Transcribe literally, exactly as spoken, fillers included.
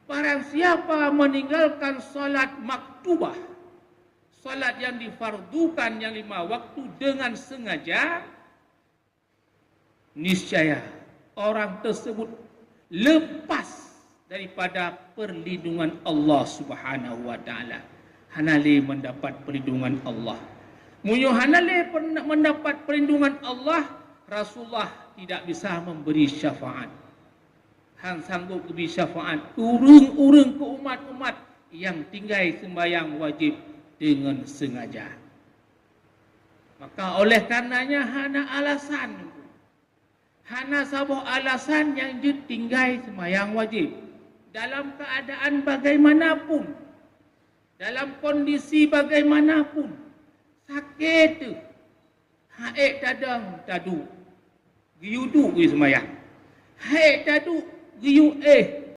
Barang siapa meninggalkan salat maktubah, salat yang difardukan yang lima waktu dengan sengaja, niscaya orang tersebut lepas daripada perlindungan Allah Subhanahu wa Ta'ala. Hana lé mendapat perlindungan Allah. Meunyoe hana lé pern-, mendapat perlindungan Allah, Rasulullah tidak bisa memberi syafaat. Han sanggup geubri syafaat ureuëng-ureuëng keu umat-umat nyang tinggai seumbahyang wajéb deungon seungaja. Maka oleh karenanya hana alasan, hana saboh alasan nyang jeuet tinggai seumbahyang wajéb dalam keuadaan bagaimanapun, dalam kondisi bagaimanapun, sakét teuh, han ék tadong taduek, geuyue duek geuyue seumbahyang. Han ék taduek, geuyue éh,